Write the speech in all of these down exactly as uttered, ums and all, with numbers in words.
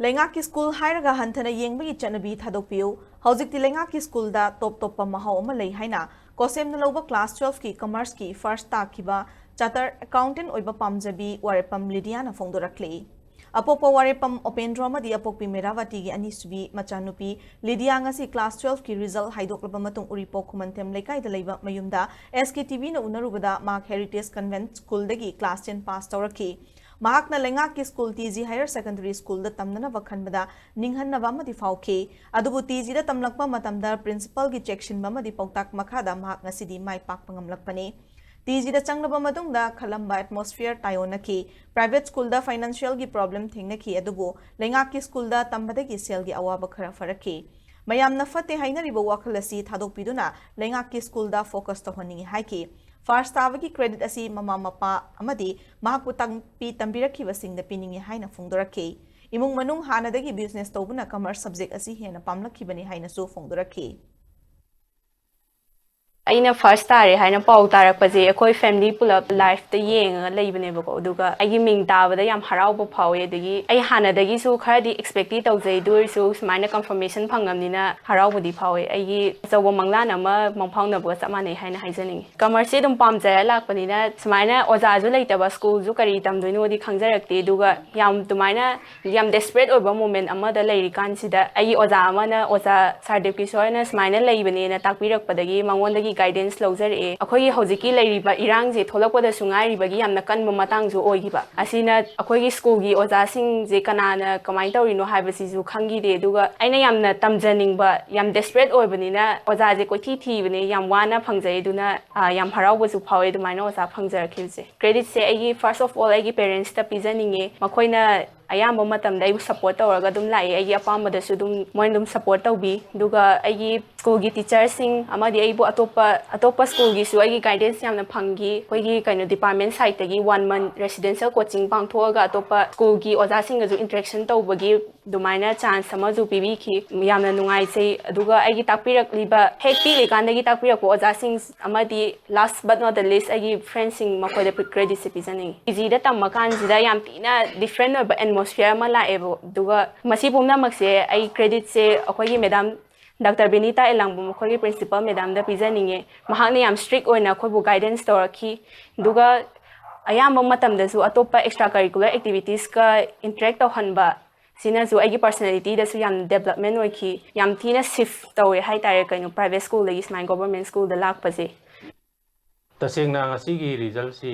ꯂꯩꯉꯥꯛꯀꯤ ꯁ꯭ꯀꯨꯜ ꯍꯥꯏꯔꯒ ꯍꯟꯊꯅ ꯌꯦꯡꯕꯒꯤ ꯆꯠꯅꯕꯤ ꯊꯥꯗꯣꯛꯄꯤꯌꯨ꯫ ꯍꯧꯖꯤꯛꯇꯤ ꯂꯩꯉꯥꯛꯀꯤ ꯁ꯭ꯀꯨꯜꯗ ꯇꯣꯞ ꯇꯣꯞꯄ ꯃꯍꯥꯎ ꯑꯃ ꯂꯩ ꯍꯥꯏꯅ ꯀꯣꯁꯦꯝꯅ ꯂꯧꯕ ꯀ꯭ꯂꯥꯁ ꯇꯨꯋꯦꯜꯐꯀꯤ ꯀꯃꯔꯁꯀꯤ ꯐꯥꯔꯁ ꯇꯥꯈꯤꯕ ꯆꯥꯔꯇꯔ ꯑꯦꯀꯥꯎꯟꯇꯦꯟ ꯑꯣꯏꯕ ꯄꯥꯝꯖꯕꯤ ꯋꯥꯔꯦꯞꯄꯝ ꯂꯤꯗꯤꯌꯥꯅ ꯐꯣꯡꯗꯣꯔꯛꯂꯤ꯫ ꯑꯄꯣꯛꯄ ꯋꯥꯔꯦꯞꯄꯝ ꯑꯣꯄꯦꯟꯗ꯭ꯔꯣ ꯑꯃꯗꯤ ꯑꯄꯣꯛꯄꯤ ꯃꯦꯔꯥꯋꯥꯇꯤꯒꯤ ꯑꯅꯤꯁꯨꯕꯤ ꯃꯆꯥꯅꯨꯄꯤ ꯂꯤꯗꯤꯌꯥ ꯉꯁꯤ ꯀ꯭ꯂꯥꯁ ꯇꯨꯋꯦꯜꯐꯀꯤ ꯔꯤꯖꯜ ꯍꯥꯏꯗꯣꯛꯂꯕ ꯃꯇꯨꯡ ꯎꯔꯤꯄꯣꯛ ꯈꯨꯃꯟꯊꯦꯝ ꯂꯩꯀꯥꯏꯗ ꯂꯩꯕ ꯃꯌꯨꯝꯗ ꯑꯦꯁ ꯀꯦ ꯇꯤ ꯚꯤꯅ ꯎꯅꯔꯨꯕꯗ ꯃꯍꯥꯛ ꯍꯦꯔꯤꯇꯦꯖ ꯀꯟꯚꯦꯟꯠ ꯁ꯭ꯀꯨꯜꯗꯒꯤ ꯀ꯭ꯂꯥꯁ ꯇꯦꯟ ꯄꯥꯁ ꯇꯧꯔꯛꯈꯤ꯫ ꯃꯍꯥꯛꯅ ꯂꯩꯉꯥꯛꯀꯤ school T G higher secondary ꯁ꯭ꯀꯨꯜꯗ ꯇꯝꯅꯅꯕ ꯈꯟꯕꯗ ꯅꯤꯡꯍꯟꯅꯕ ꯑꯃꯗꯤ ꯐꯥꯎꯈꯤ꯫ ꯑꯗꯨꯕꯨ ꯇꯤ ꯖꯤꯗ ꯇꯝꯂꯛꯄ ꯃꯇꯝꯗ ꯄ꯭ꯔꯤꯟꯁꯤꯄꯜꯒꯤ ꯆꯦꯛꯁꯤꯟꯕ ꯑꯃꯗꯤ ꯄꯥꯎꯇꯥꯛ ꯃꯈꯥꯗ ꯃꯍꯥꯛ ꯉꯁꯤꯗꯤ ꯃꯥꯏ ꯄꯥꯛꯄ ꯉꯝꯂꯛꯄꯅꯤ꯫ ꯇꯤ ꯖꯤꯗ ꯆꯪꯂꯕ ꯃꯇꯨꯡꯗ ꯈꯜꯂꯝꯕ ꯑꯦꯠꯃꯣꯁꯐꯤꯌꯔ ꯇꯥꯏꯑꯣꯟꯅꯈꯤ꯫ ꯄ꯭ꯔꯥꯏꯚꯦꯠ ꯁ꯭ꯀꯨꯜꯗ ꯐꯥꯏꯅꯥꯟꯁꯤꯌꯦꯜꯒꯤ ꯄ꯭ꯔꯣꯕ꯭ꯂꯦꯝ ꯊꯦꯡꯅꯈꯤ, ꯑꯗꯨꯕꯨ ꯂꯩꯉꯥꯛꯀꯤ ꯁ꯭ꯀꯨꯜꯗ ꯇꯝꯕꯗꯒꯤ ꯁꯦꯜꯒꯤ ꯑꯋꯥꯕ ꯈꯔ ꯐꯔꯛꯈꯤ꯫ ꯃꯌꯥꯝꯅ ꯐꯠꯇꯦ ꯍꯥꯏꯅꯔꯤꯕ ꯋꯥꯈꯜ ꯑꯁꯤ ꯊꯥꯗꯣꯛꯄꯤꯗꯨꯅ ꯂꯩꯉꯥꯛꯀꯤ ꯁ꯭ꯀꯨꯜꯗ ꯐꯣꯀꯁ ꯇꯧꯍꯟꯅꯤꯡꯏ ꯍꯥꯏꯈꯤ꯫ ꯐꯥꯔꯁ ꯇꯥꯕꯒꯤ ꯀ꯭ꯔꯦꯗꯤꯠ ꯑꯁꯤ ꯃꯃꯥ ꯃꯄꯥ ꯑꯃꯗꯤ ꯃꯍꯥꯛꯄꯨ ꯇꯥꯛꯄꯤ ꯇꯝꯕꯤꯔꯛꯈꯤꯕꯁꯤꯡꯗ ꯄꯤꯅꯤꯡꯏ ꯍꯥꯏꯅ ꯐꯣꯡꯗꯣꯔꯛꯈꯤ꯫ ꯏꯃꯨꯡ ꯃꯅꯨꯡ ꯍꯥꯟꯅꯗꯒꯤ ꯕꯤꯖꯤꯅꯦꯁ ꯇꯧꯕꯅ ꯀꯃꯔꯁ ꯁꯕꯖꯦꯛ ꯑꯁꯤ ꯍꯦꯟꯅ ꯄꯥꯝꯂꯛꯈꯤꯕꯅꯤ ꯍꯥꯏꯅꯁꯨ ꯐꯣꯡꯗꯣꯔꯛꯈꯤ꯫ ꯑꯩꯅ ꯐꯥꯔꯁ ꯇꯥꯔꯦ ꯍꯥꯏꯅ ꯄꯥꯎ ꯇꯥꯔꯛꯄꯁꯦ ꯑꯩꯈꯣꯏ ꯐꯦꯃꯤꯂꯤ ꯄꯨꯂꯞ ꯂꯥꯏꯐꯇ ꯌꯦꯡꯉꯒ ꯂꯩꯕꯅꯦꯕꯀꯣ꯫ ꯑꯗꯨꯒ ꯑꯩꯒꯤ ꯃꯤꯡ ꯇꯥꯕꯗ ꯌꯥꯝ ꯍꯔꯥꯎꯕ ꯐꯥꯎꯋꯦ꯫ ꯑꯗꯒꯤ ꯑꯩ ꯍꯥꯟꯅꯗꯒꯤꯁꯨ ꯈꯔꯗꯤ ꯑꯦꯛꯁꯄꯦꯛꯇꯤ ꯇꯧꯖꯩ, ꯑꯗꯨ ꯑꯣꯏꯔꯁꯨ ꯁꯨꯃꯥꯏꯅ ꯀꯟꯐꯔꯃꯦꯁꯟ ꯐꯪꯉꯕꯅꯤꯅ ꯍꯔꯥꯎꯕꯗꯤ ꯐꯥꯎꯋꯦ꯫ ꯑꯩꯒꯤ ꯑꯆꯧꯕ ꯃꯪꯂꯥꯟ ꯑꯃ ꯃꯪꯐꯥꯎꯅꯕꯒ ꯆꯞ ꯃꯥꯟꯅꯩ ꯍꯥꯏꯅ ꯍꯥꯏꯖꯅꯤꯡꯉꯤ꯫ ꯀꯃꯔꯁꯁꯦ ꯑꯗꯨꯝ ꯄꯥꯝꯖꯔ ꯂꯥꯛꯄꯅꯤꯅ ꯁꯨꯃꯥꯏꯅ ꯑꯣꯖꯥꯁꯨ ꯂꯩꯇꯕ, ꯁ꯭ꯀꯨꯜꯁꯨ ꯀꯔꯤ ꯇꯝꯗꯣꯏꯅꯣꯗꯤ ꯈꯪꯖꯔꯛꯇꯦ꯫ ꯑꯗꯨꯒ ꯌꯥꯝ ꯑꯗꯨꯃꯥꯏꯅ ꯌꯥꯝ ꯗꯦꯁꯄꯔꯦꯠ ꯑꯣꯏꯕ ꯃꯣꯃꯦꯟ ꯑꯃꯗ ꯂꯩꯔꯤꯀꯥꯟꯁꯤꯗ ꯑꯩꯒꯤ ꯑꯣꯖꯥ ꯑꯃꯅ, ꯑꯣꯖꯥ ꯁꯥꯔ ꯗꯦꯕꯀꯤꯁꯣꯔꯅ ꯁꯨꯃꯥꯏꯅ ꯂꯩꯕꯅꯦꯅ ꯇꯥꯛꯄꯤꯔꯛꯄꯗꯒꯤ ꯃꯉꯣꯟꯗꯒꯤ ꯒꯥꯏꯗꯦꯟꯁ ꯂꯧꯖꯔꯛꯑꯦ꯫ ꯑꯩꯈꯣꯏꯒꯤ ꯍꯧꯖꯤꯛꯀꯤ ꯂꯩꯔꯤꯕ ꯏꯔꯥꯡꯁꯦ ꯊꯣꯛꯂꯛꯄꯗꯁꯨ ꯉꯥꯏꯔꯤꯕꯒꯤ ꯌꯥꯝꯅ ꯀꯟꯕ ꯃꯇꯥꯡꯁꯨ ꯑꯣꯏꯈꯤꯕ꯫ ꯑꯁꯤꯅ ꯑꯩꯈꯣꯏꯒꯤ ꯁ꯭ꯀꯨꯜꯒꯤ ꯑꯣꯖꯥꯁꯤꯡꯁꯦ ꯀꯅꯥꯅ ꯀꯃꯥꯏꯅ ꯇꯧꯔꯤꯅꯣ ꯍꯥꯏꯕꯁꯤꯁꯨ ꯈꯪꯈꯤꯗꯦ꯫ ꯑꯗꯨꯒ ꯑꯩꯅ ꯌꯥꯝꯅ ꯇꯝꯖꯅꯤꯡꯕ, ꯌꯥꯝ ꯗꯦꯁꯄꯔꯦꯠ ꯑꯣꯏꯕꯅꯤꯅ ꯑꯣꯖꯥꯁꯦ ꯀꯣꯏꯊꯤ ꯊꯤꯕꯅꯦ, ꯌꯥꯝ ꯋꯥꯅ ꯐꯪꯖꯩ꯫ ꯑꯗꯨꯅ, ꯑ, ꯌꯥꯝ ꯍꯔꯥꯎꯕꯁꯨ ꯐꯥꯎꯋꯦ ꯑꯗꯨꯃꯥꯏꯅ ꯑꯣꯖꯥ ꯐꯪꯖꯔꯛꯈꯤꯕꯁꯦ꯫ ꯀ꯭ꯔꯦꯗꯤꯠꯁꯦ ꯑꯩꯒꯤ, ꯐꯥꯔꯁ ꯑꯣꯐ ꯑꯣꯜ, ꯑꯩꯒꯤ ꯄꯦꯔꯦꯟꯁꯇ ꯄꯤꯖꯅꯤꯡꯉꯦ꯫ ꯃꯈꯣꯏꯅ ꯑꯌꯥꯝꯕ ꯃꯇꯝꯗ ꯑꯩꯕꯨ ꯁꯞꯄꯣꯔꯠ ꯇꯧꯔꯒ ꯑꯗꯨꯝ ꯂꯥꯛꯏ꯫ ꯑꯩꯒꯤ ꯑꯄꯥꯝꯕꯗꯁꯨ ꯑꯗꯨꯝ ꯃꯣꯏꯅ ꯑꯗꯨꯝ ꯁꯞꯄꯣꯔꯠ ꯇꯧꯕꯤ꯫ ꯑꯗꯨꯒ ꯑꯩꯒꯤ ꯁ꯭ꯀꯨꯜꯒꯤ ꯇꯤꯆꯔꯁꯤꯡ ꯑꯃꯗꯤ ꯑꯩꯕꯨ ꯑꯇꯣꯞꯄ, ꯑꯇꯣꯞꯄ ꯁ꯭ꯀꯨꯜꯒꯤꯁꯨ ꯑꯩꯒꯤ ꯒꯥꯏꯗꯦꯟꯁ ꯌꯥꯝꯅ ꯐꯪꯈꯤ꯫ ꯑꯩꯈꯣꯏꯒꯤ ꯀꯩꯅꯣ ꯗꯤꯄꯥꯔꯠꯃꯦꯟ ꯁꯥꯏꯠꯇꯒꯤ ꯋꯥꯟ ꯃꯟ ꯔꯦꯁꯤꯗꯦꯟꯁꯤꯌꯦꯜ ꯀꯣꯆꯤꯡ ꯄꯥꯡꯊꯣꯛꯑꯒ ꯑꯇꯣꯞꯄ ꯁ꯭ꯀꯨꯜꯒꯤ ꯑꯣꯖꯥꯁꯤꯡꯒꯁꯨ ꯏꯟꯇꯔꯦꯛꯁꯟ ꯇꯧꯕꯒꯤ ꯑꯗꯨꯃꯥꯏꯅ ꯆꯥꯟꯁ ꯑꯃꯁꯨ ꯄꯤꯕꯤꯈꯤ꯫ ꯌꯥꯝꯅ ꯅꯨꯡꯉꯥꯏꯖꯩ꯫ ꯑꯗꯨꯒ ꯑꯩꯒꯤ ꯇꯥꯛꯄꯤꯔꯛꯂꯤꯕ, ꯍꯦꯛ ꯄꯤꯛꯂꯤꯀꯥꯟꯗꯒꯤ ꯇꯥꯛꯄꯤꯔꯛꯄ ꯑꯣꯖꯥꯁꯤꯡ ꯑꯃꯗꯤ last but not the least ꯑꯩꯒꯤ ꯐ꯭ꯔꯦꯟꯁꯤꯡ, ꯃꯈꯣꯏꯗ ꯀ꯭ꯔꯦꯗꯤꯠꯁꯦ ꯄꯤꯖꯅꯤꯡꯉꯤ꯫ ꯄꯤ ꯖꯤꯗ ꯇꯝꯕ ꯀꯥꯟꯁꯤꯗ ꯌꯥꯝ ꯊꯤꯅ ꯗꯤꯐ꯭ꯔꯦꯟ ꯑꯣꯏꯕ ꯑꯦꯠꯃꯣꯁꯐꯤꯌꯔ ꯑꯃ ꯂꯥꯛꯑꯦꯕ꯫ ꯑꯗꯨꯒ ꯃꯁꯤ ꯄꯨꯝꯅꯃꯛꯁꯦ ꯑꯩ ꯀ꯭ꯔꯦꯗꯤꯠꯁꯦ ꯑꯩꯈꯣꯏꯒꯤ ꯃꯦꯗꯥꯝ ꯗꯥꯛꯇꯔ ꯕꯤꯅꯤꯇꯥ ꯑꯦꯂꯥꯡꯕꯝ, ꯑꯩꯈꯣꯏꯒꯤ ꯄ꯭ꯔꯤꯟꯁꯤꯄꯜ ꯃꯦꯗꯥꯝꯗ ꯄꯤꯖꯅꯤꯡꯉꯦ꯫ ꯃꯍꯥꯛꯅ ꯌꯥꯝ ꯁ꯭ꯇ꯭ꯔꯤꯛ ꯑꯣꯏꯅ ꯑꯩꯈꯣꯏꯕꯨ ꯒꯥꯏꯗꯦꯟꯁ ꯇꯧꯔꯛꯈꯤ꯫ ꯑꯗꯨꯒ ꯑꯌꯥꯝꯕ ꯃꯇꯝꯗꯁꯨ ꯑꯇꯣꯞꯄ ꯑꯦꯛꯁꯇ꯭ꯔꯥ ꯀꯔꯤꯀꯨꯂꯔ ꯑꯦꯛꯇꯤꯚꯤꯇꯤꯁꯀ ꯏꯟꯇꯔꯦꯛ ꯇꯧꯍꯟꯕ ꯁꯤꯅꯁꯨ ꯑꯩꯒꯤ ꯄꯔꯁꯅꯦꯂꯤꯇꯤꯗꯁꯨ ꯌꯥꯝ ꯗꯦꯕꯂꯞꯃꯦꯟ ꯑꯣꯏꯈꯤ꯫ ꯌꯥꯝ ꯊꯤꯅ ꯁꯤꯐ ꯇꯧꯋꯦ ꯍꯥꯏꯇꯥꯔꯦ, ꯀꯩꯅꯣ, ꯄ꯭ꯔꯥꯏꯚꯦꯠ ꯁ꯭ꯀꯨꯜꯗꯒꯤ ꯁꯨꯃꯥꯏꯅ ꯒꯣꯕꯔꯃꯦꯟ ꯁ꯭ꯀꯨꯜꯗ ꯂꯥꯛꯄꯁꯦ꯫ ꯇꯁꯦꯡꯅ ꯉꯁꯤꯒꯤ ꯔꯤꯖꯜꯁꯤ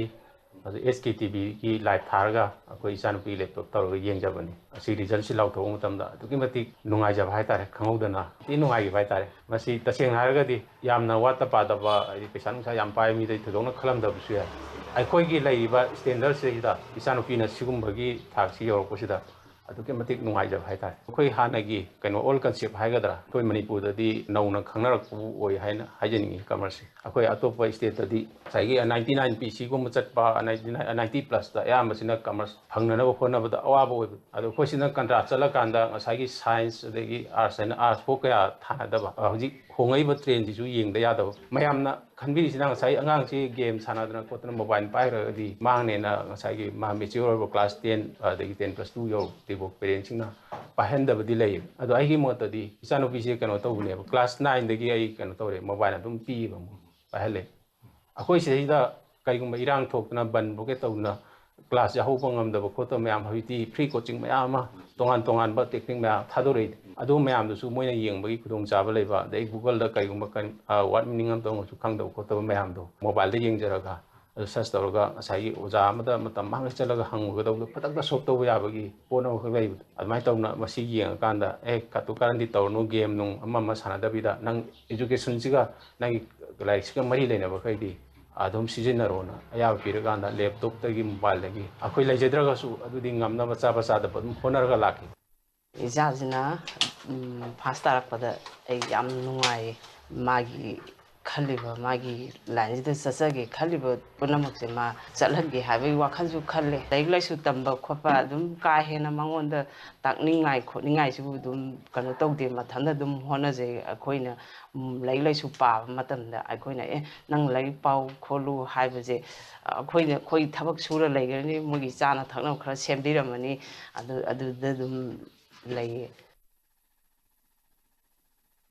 ꯑꯗꯨ ꯑꯦꯁ ꯀꯦ ꯇꯤ ꯚꯤꯒꯤ ꯂꯥꯏꯚ ꯊꯥꯔꯒ ꯑꯩꯈꯣꯏ ꯏꯆꯥꯅꯨꯄꯤ ꯂꯦꯞꯇꯣꯞ ꯇꯧꯔꯒ ꯌꯦꯡꯖꯕꯅꯤ꯫ ꯑꯁꯤ ꯔꯤꯖꯜꯁꯤ ꯂꯥꯎꯊꯣꯛꯄ ꯃꯇꯝꯗ ꯑꯗꯨꯛꯀꯤ ꯃꯇꯤꯛ ꯅꯨꯡꯉꯥꯏꯖꯕ ꯍꯥꯏꯇꯥꯔꯦ, ꯈꯪꯍꯧꯗꯅ ꯊꯤ ꯅꯨꯡꯉꯥꯏꯈꯤꯕ ꯍꯥꯏꯇꯥꯔꯦ꯫ ꯃꯁꯤ ꯇꯁꯦꯡꯅ ꯍꯥꯏꯔꯒꯗꯤ ꯌꯥꯝꯅ ꯋꯥꯠꯇ ꯄꯥꯗꯕ, ꯍꯥꯏꯗꯤ ꯄꯩꯁꯥ ꯅꯨꯡꯁꯥ ꯌꯥꯝ ꯄꯥꯏꯕ ꯃꯤꯗꯩ ꯊꯣꯏꯗꯣꯛꯅ ꯈꯜꯂꯝꯗꯕꯁꯨ ꯌꯥꯏ꯫ ꯑꯩꯈꯣꯏꯒꯤ ꯂꯩꯔꯤꯕ ꯁ꯭ꯇꯦꯟꯗꯔꯠꯁꯤꯗ ꯏꯆꯥꯅꯨꯄꯤꯅ ꯁꯤꯒꯨꯝꯕꯒꯤ ꯊꯥꯛꯁꯤ ꯌꯧꯔꯛꯄꯁꯤꯗ ꯑꯗꯨꯛꯀꯤ ꯃꯇꯤꯛ ꯅꯨꯡꯉꯥꯏꯖꯕ ꯍꯥꯏꯇꯥꯔꯦ꯫ ꯑꯩꯈꯣꯏ ꯍꯥꯟꯅꯒꯤ ꯀꯩꯅꯣ, ꯑꯣꯜ ꯀꯟꯁꯦꯞ ꯍꯥꯏꯒꯗ꯭ꯔꯥ, ꯑꯩꯈꯣꯏ ꯃꯅꯤꯄꯨꯔꯗꯗꯤ ꯅꯧꯅ ꯈꯪꯅꯔꯛꯄꯕꯨ ꯑꯣꯏ ꯍꯥꯏꯅ ꯍꯥꯏꯖꯅꯤꯡꯉꯤ ꯀꯃꯔꯁꯁꯦ꯫ ꯑꯩꯈꯣꯏ ꯑꯇꯣꯞꯄ ꯁ꯭ꯇꯦꯠꯇꯗꯤ ꯉꯁꯥꯏꯒꯤ ꯅꯥꯏꯟꯇꯤ ꯅꯥꯏꯟ ꯄꯤ ꯁꯤꯒꯨꯝꯕ ꯆꯠꯄ, ꯅꯥꯏꯟꯇꯤ ꯅꯥꯏꯟ, ꯅꯥꯏꯟꯇꯤ ꯄ꯭ꯂꯁꯇ ꯑꯌꯥꯝꯕꯁꯤꯅ ꯀꯃꯔꯁ ꯐꯪꯅꯅꯕ ꯍꯣꯠꯅꯕꯗ ꯑꯋꯥꯕ ꯑꯣꯏꯕ꯫ ꯑꯗꯣ ꯑꯩꯈꯣꯏꯁꯤꯅ ꯀꯟꯇ꯭ꯔꯥꯁ ꯆꯠꯂꯀꯥꯟꯗ ꯉꯁꯥꯏꯒꯤ ꯁꯥꯏꯟꯁ ꯑꯗꯒꯤ ꯑꯥꯔꯠꯁ ꯍꯥꯏꯅ, ꯑꯥꯔꯠꯁ ꯐꯥꯎ ꯀꯌꯥ ꯊꯥꯅꯗꯕ, ꯍꯧꯖꯤꯛ ꯍꯣꯡꯉꯛꯏꯕ ꯇ꯭ꯔꯦꯟꯁꯤꯁꯨ ꯌꯦꯡꯗ ꯌꯥꯗꯕ꯫ ꯃꯌꯥꯝꯅ ꯈꯟꯕꯤꯔꯤꯁꯤꯅ ꯉꯁꯥꯏ ꯑꯉꯥꯡꯁꯤ ꯒꯦꯝ ꯁꯥꯟꯅꯗꯅ ꯈꯣꯠꯇꯅ ꯃꯣꯕꯥꯏꯜ ꯄꯥꯏꯈ꯭ꯔꯒꯗꯤ ꯃꯥꯡꯅꯦꯅ ꯉꯁꯥꯏꯒꯤ ꯃꯥ ꯃꯦꯆꯤꯌꯣꯔ ꯑꯣꯏꯕ ꯀ꯭ꯂꯥꯁ ꯇꯦꯟ ꯑꯗꯒꯤ ꯇꯦꯟ ꯄ꯭ꯂꯁ ꯇꯨ ꯌꯧꯔꯛꯇ꯭ꯔꯤꯐꯥꯎ ꯄꯦꯔꯦꯟꯁꯁꯤꯡꯅ ꯄꯥꯏꯍꯟꯗꯕꯗꯤ ꯂꯩꯌꯦꯕ꯫ ꯑꯗꯣ ꯑꯩꯒꯤ ꯃꯣꯠꯇꯗꯤ ꯏꯆꯥꯅꯨꯄꯤꯁꯦ ꯀꯩꯅꯣ ꯇꯧꯕꯅꯦꯕ, ꯀ꯭ꯂꯥꯁ ꯅꯥꯏꯟꯗꯒꯤ ꯑꯩ ꯀꯩꯅꯣ ꯇꯧꯔꯦ, ꯃꯣꯕꯥꯏꯜ ꯑꯗꯨꯝ ꯄꯤꯌꯦꯕ, ꯑꯃꯨꯛ ꯄꯥꯏꯍꯜꯂꯦ꯫ ꯑꯩꯈꯣꯏ ꯁꯤꯗꯩꯗ ꯀꯩꯒꯨꯝꯕ ꯏꯔꯥꯡ ꯊꯣꯛꯇꯅ ꯕꯟ ꯕ꯭ꯂꯣꯀꯦꯠ ꯇꯧꯗꯅ ꯀ꯭ꯂꯥꯁ ꯌꯥꯎꯍꯧꯕ ꯉꯝꯗꯕ ꯈꯣꯠꯇꯕ ꯃꯌꯥꯝ, ꯍꯧꯖꯤꯛꯇꯤ ꯐ꯭ꯔꯤ ꯀꯣꯆꯤꯡ ꯃꯌꯥꯝ ꯑꯃ, ꯇꯣꯉꯥꯟ ꯇꯣꯉꯥꯟꯕ ꯇꯦꯛꯅꯤꯛ ꯃꯌꯥꯝ ꯊꯥꯗꯣꯔꯛꯏ꯫ ꯑꯗꯨ ꯃꯌꯥꯝꯗꯨꯁꯨ ꯃꯣꯏꯅ ꯌꯦꯡꯕꯒꯤ ꯈꯨꯗꯣꯡꯆꯥꯕ ꯂꯩꯕ, ꯑꯗꯩ ꯒꯨꯒꯜꯗ ꯀꯩꯒꯨꯝꯕ ꯀꯟ-, ꯑ, ꯋꯥꯔꯗ ꯃꯤꯅꯤꯡ ꯑꯃꯇ ꯑꯣꯏꯔꯁꯨ ꯈꯪꯗꯕ ꯈꯣꯠꯇꯕ ꯃꯌꯥꯝꯗꯣ ꯃꯣꯕꯥꯏꯜꯗ ꯌꯦꯡꯖꯔꯒ, ꯑꯗꯨ ꯁꯔꯁ ꯇꯧꯔꯒ ꯉꯁꯥꯏꯒꯤ ꯑꯣꯖꯥ ꯑꯃꯗ ꯃꯇꯝ ꯃꯥꯡꯅ ꯆꯠꯂꯒ ꯍꯪꯉꯨꯒꯗꯧꯕꯗꯣ ꯈꯨꯗꯛꯇ ꯁꯣꯜꯕ ꯇꯧꯕ ꯌꯥꯕꯒꯤ ꯄꯣꯠ ꯑꯃꯈꯛ ꯂꯩꯕꯗꯣ, ꯑꯗꯨꯃꯥꯏꯅ ꯇꯧꯅ ꯃꯁꯤ ꯌꯦꯡꯉꯀꯥꯟꯗ, "ꯑꯦ, ꯀꯥꯇꯨ ꯀꯥꯔꯟꯗꯤ ꯇꯧꯔꯅꯨ, ꯒꯦꯝ ꯅꯨꯡ ꯑꯃ ꯑꯃ ꯁꯥꯟꯅꯗꯕꯤꯗ ꯅꯪ ꯏꯖꯨꯀꯦꯁꯟꯁꯤꯒ ꯅꯪꯒꯤ ꯂꯥꯏꯔꯤꯛꯁꯤꯒ ꯃꯔꯤ ꯂꯩꯅꯕꯈꯩꯗꯤ ꯑꯗꯨꯝ ꯁꯤꯖꯤꯟꯅꯔꯣꯅ" ꯑꯌꯥꯕ ꯄꯤꯔꯀꯥꯟꯗ ꯂꯦꯞꯇꯣꯞꯇꯒꯤ, ꯃꯣꯕꯥꯏꯜꯗꯒꯤ ꯑꯩꯈꯣꯏ ꯂꯩꯖꯗ꯭ꯔꯒꯁꯨ ꯑꯗꯨꯗꯤ ꯉꯝꯅꯕ ꯆꯥꯕ ꯆꯥꯗꯕ ꯑꯗꯨꯝ ꯍꯣꯠꯅꯔꯒ ꯂꯥꯛꯈꯤ꯫ ꯏꯆꯥꯁꯤꯅ ꯐꯥꯁ ꯇꯥꯔꯛꯄꯗ ꯑꯩ ꯌꯥꯝ ꯅꯨꯡꯉꯥꯏꯌꯦ꯫ ꯃꯥꯒꯤ ꯈꯜꯂꯤꯕ, ꯃꯥꯒꯤ ꯂꯥꯏꯟꯁꯤꯗ ꯆꯠꯆꯒꯦ ꯈꯜꯂꯤꯕ ꯄꯨꯝꯅꯃꯛꯁꯦ ꯃꯥ ꯆꯠꯍꯟꯒꯦ ꯍꯥꯏꯕꯒꯤ ꯋꯥꯈꯜꯁꯨ ꯈꯜꯂꯦ꯫ ꯂꯥꯏꯔꯤꯛ ꯂꯥꯏꯁꯨ ꯇꯝꯕ ꯈꯣꯠꯄ ꯑꯗꯨꯝ ꯀꯥ ꯍꯦꯟꯅ ꯃꯉꯣꯟꯗ ꯇꯥꯛꯅꯤꯡꯉꯥꯏ ꯈꯣꯠꯅꯤꯡꯉꯥꯏꯁꯤꯕꯨ ꯑꯗꯨꯝ ꯀꯩꯅꯣ ꯇꯧꯗꯦ, ꯃꯊꯟꯇ ꯑꯗꯨꯝ ꯍꯣꯠꯅꯖꯩ꯫ ꯑꯩꯈꯣꯏꯅ ꯎꯝ, ꯂꯥꯏꯔꯤꯛ ꯂꯥꯏꯁꯨ ꯄꯥꯕ ꯃꯇꯝꯗ ꯑꯩꯈꯣꯏꯅ "ꯑꯦ, ꯅꯪ ꯂꯥꯏꯔꯤꯛ ꯄꯥꯎ ꯈꯣꯠꯂꯨ" ꯍꯥꯏꯕꯁꯦ, ꯑꯩꯈꯣꯏꯅ, ꯑꯩꯈꯣꯏ ꯊꯕꯛ ꯁꯨꯔ ꯂꯩꯈ꯭ꯔꯅꯤ, ꯃꯣꯏꯒꯤ ꯆꯥꯅ ꯊꯛꯅꯕ ꯈꯔ ꯁꯦꯝꯕꯤꯔꯝꯃꯅꯤ, ꯑꯗꯨ, ꯑꯗꯨꯗ ꯑꯗꯨꯝ ꯂꯩꯌꯦ꯫